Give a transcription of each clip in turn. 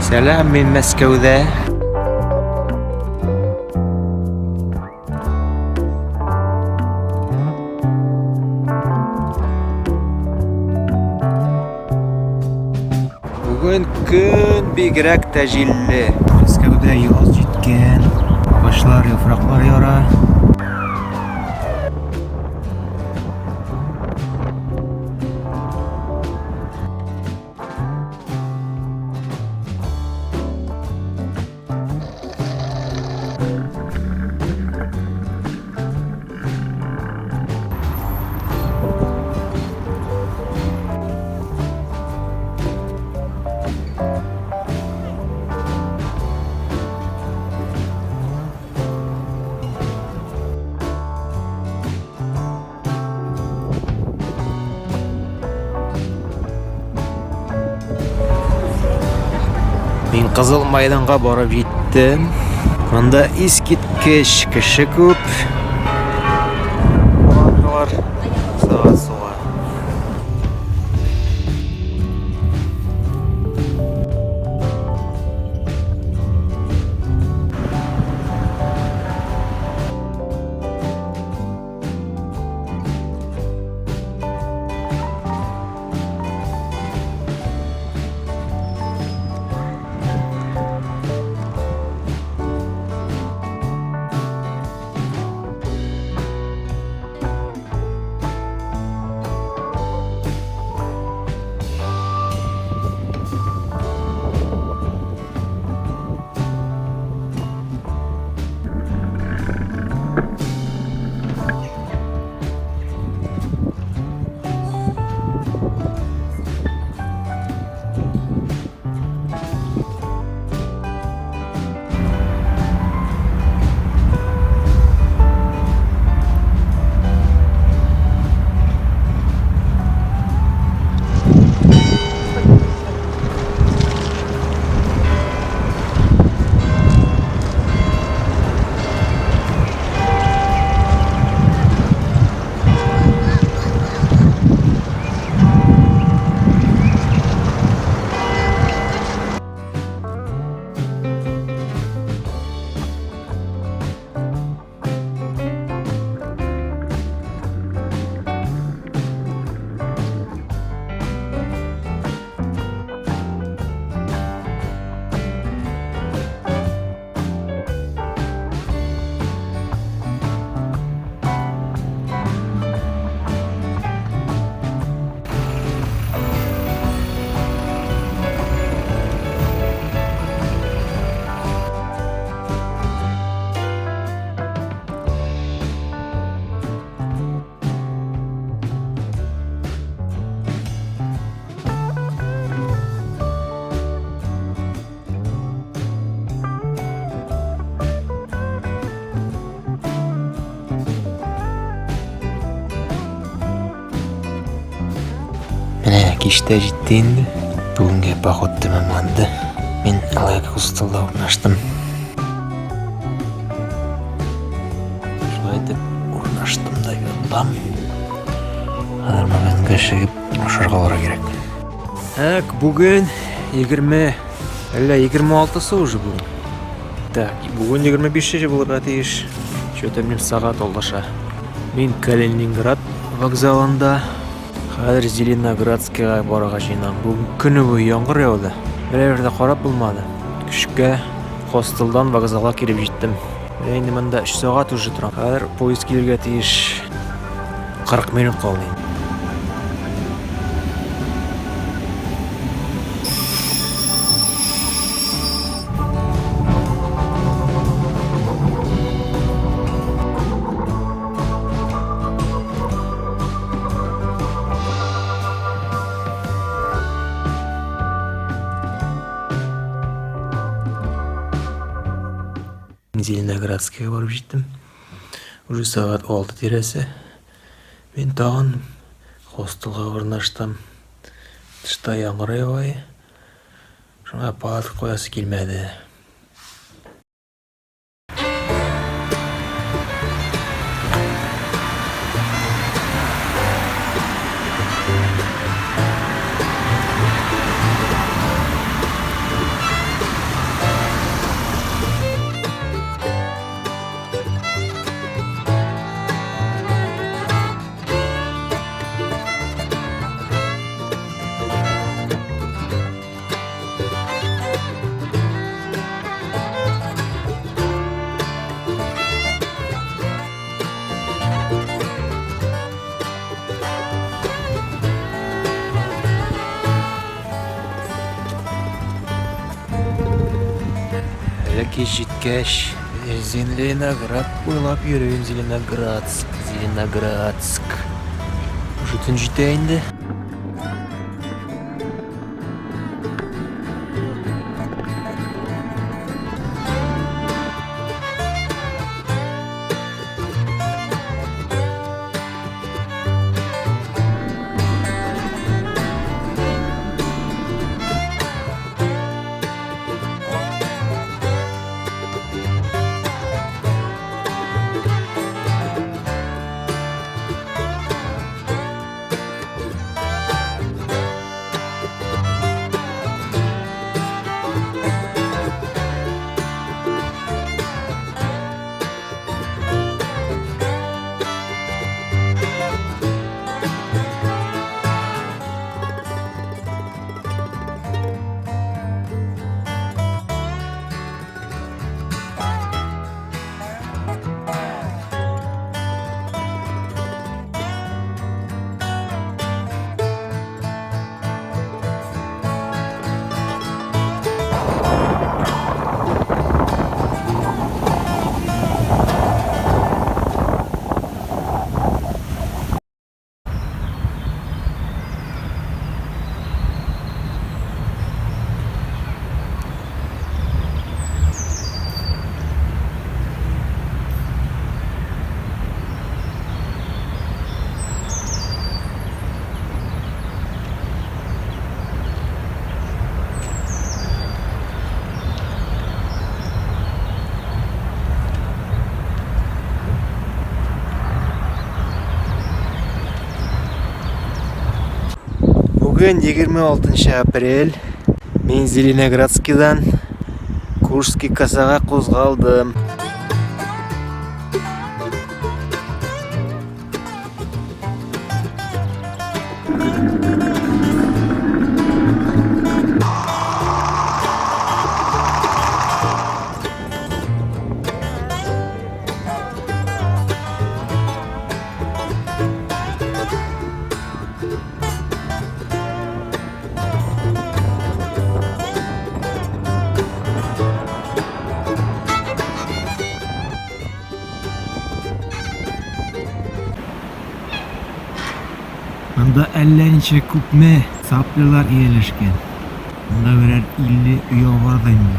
Сәлам, мин Мәскәүдә. Бүген көн бигрәк тә җилле. Мәскәүдә яз җиткән. Агачлар яфраклар яра. Мин Кызыл Майданга барып җиттем. Монда искиткеч кеше күп. Палаткалар сага суга. Менә кич тә җитте инде. Бүгенге поход тәмамланды. Мин лайк хостелда урнаштым. Шулай итеп урнаштым да ятам. Хәзер магазинга чыгып ашарга барырга кирәк. Так, бүген 20, әллә 26-сы уже бүген. Так, бүген 25-че булырга тиеш. Что-то минем сәгать алдаша. Мин Калининград вокзалында. Хәзер Зеленоградскийга барырга җыенам. Бүген көне буе яңгыр яуды. Берәр дә карап булмады. Көчкә хостелдан вокзалга килеп җиттем. Менә инде монда 3 сәгать уже торам. Хәзер поезд килергә тиеш. 40 минут калды инде. Зеленоградскийга барып җиттем. Уже сәгать 6 тирәсе. Мин тагын хостелга урнаштым. Тышта яңгыр ява. Шуңа палатка куясы килмәде. Әле кич җиткәч, Зеленоград буйлап йөрим, Зеленоградск, Зеленоградск. Уже төн җитә инде. Бүген 26 апрель. Мин Зеленоградскидан Курский косага кузгалдым. Монда әллә ничә күпме цаплялар ияләшкән. Монда берәр 50 оя бар да инде.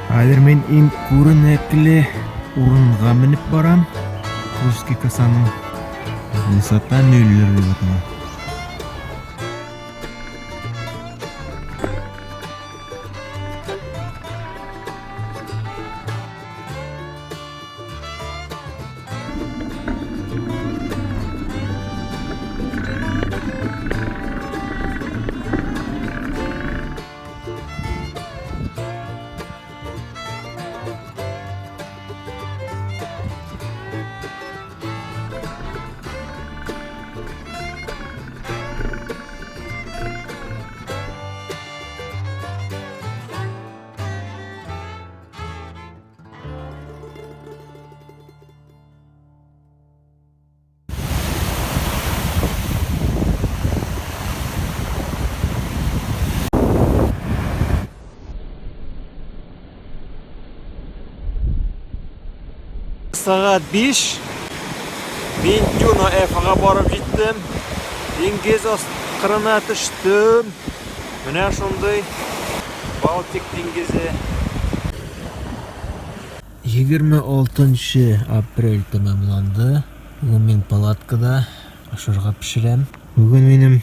Хәзер мин иң күренекле урынга менеп барам. Курский косаның высота Мюллер дип атала. Сәгать 5. Мин Тюна Эфага барып җиттем. Диңгез кырына төштем. Менә шундый Балтик диңгезе. 26 апрель тәмамланды. Бүген мин палаткада ашарга пешерәм. Бүген минем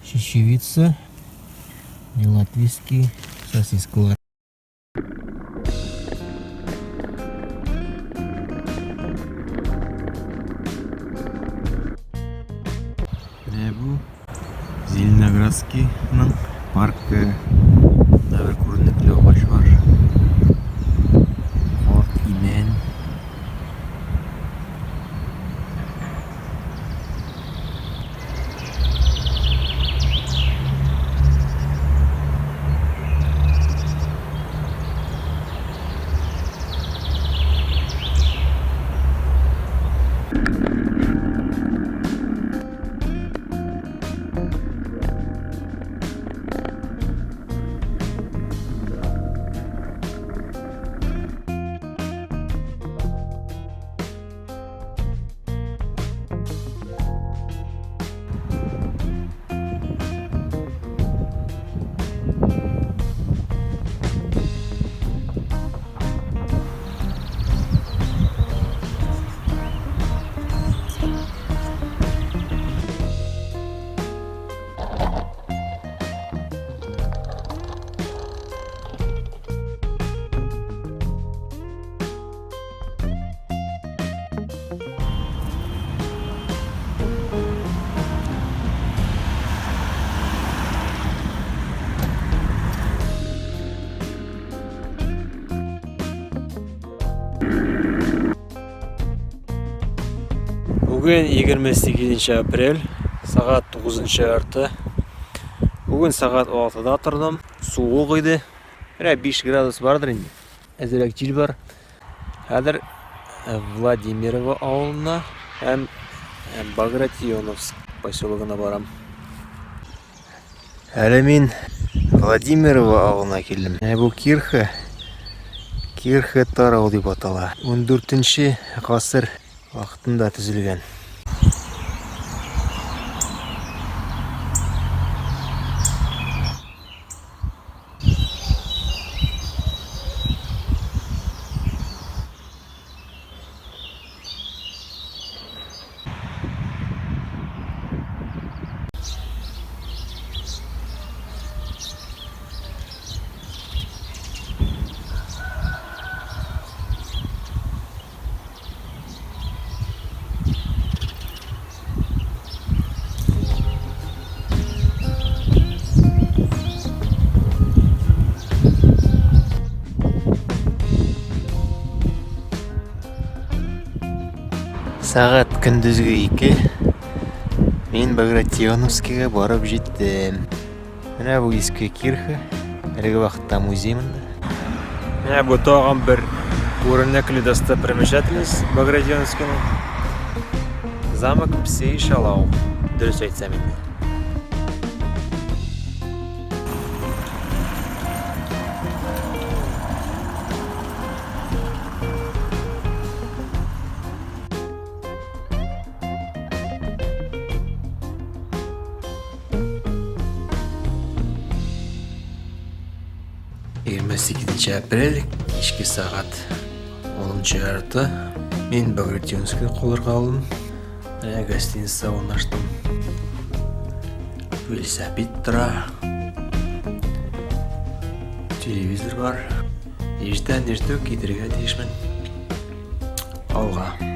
чечевица и латвийский сосискалар. Менә бу Зеленоградскийның паркы. Монда бер күренекле агач бар. Карт имән. Бүген 28 апрель, сәгать 9 ярты. Бүген сәгать 6-да тордым. Суык иде. Менә 5 градус бардыр инде. Әзрәк җил бар. Хәзер э, Владимирово авылына һәм э, Багратионовск поселогына барам. Әле мин Владимирово авылына килдем. Менә бу кирха, кирха Тарау дип атала. 14 гасыр вакытында төзелгән. Сәгать көндезге 2. Мин Багратионовскийга барып җиттем. Менә бу иске кирха. Әлеге вакытта музей монда. Менә бу тагын бер күренекле достопримечательность Багратионовскийның. Замок Псей Шалау. Дөрес әйтсәм инде. 28 апрель, кичке сәгать 10:30. Мин Багратионскийда калырга алдым. Менә гостиница урнаштым. Велосипед тора. Телевизор бар. Иртән иртүк китергә тиешмен. Алга.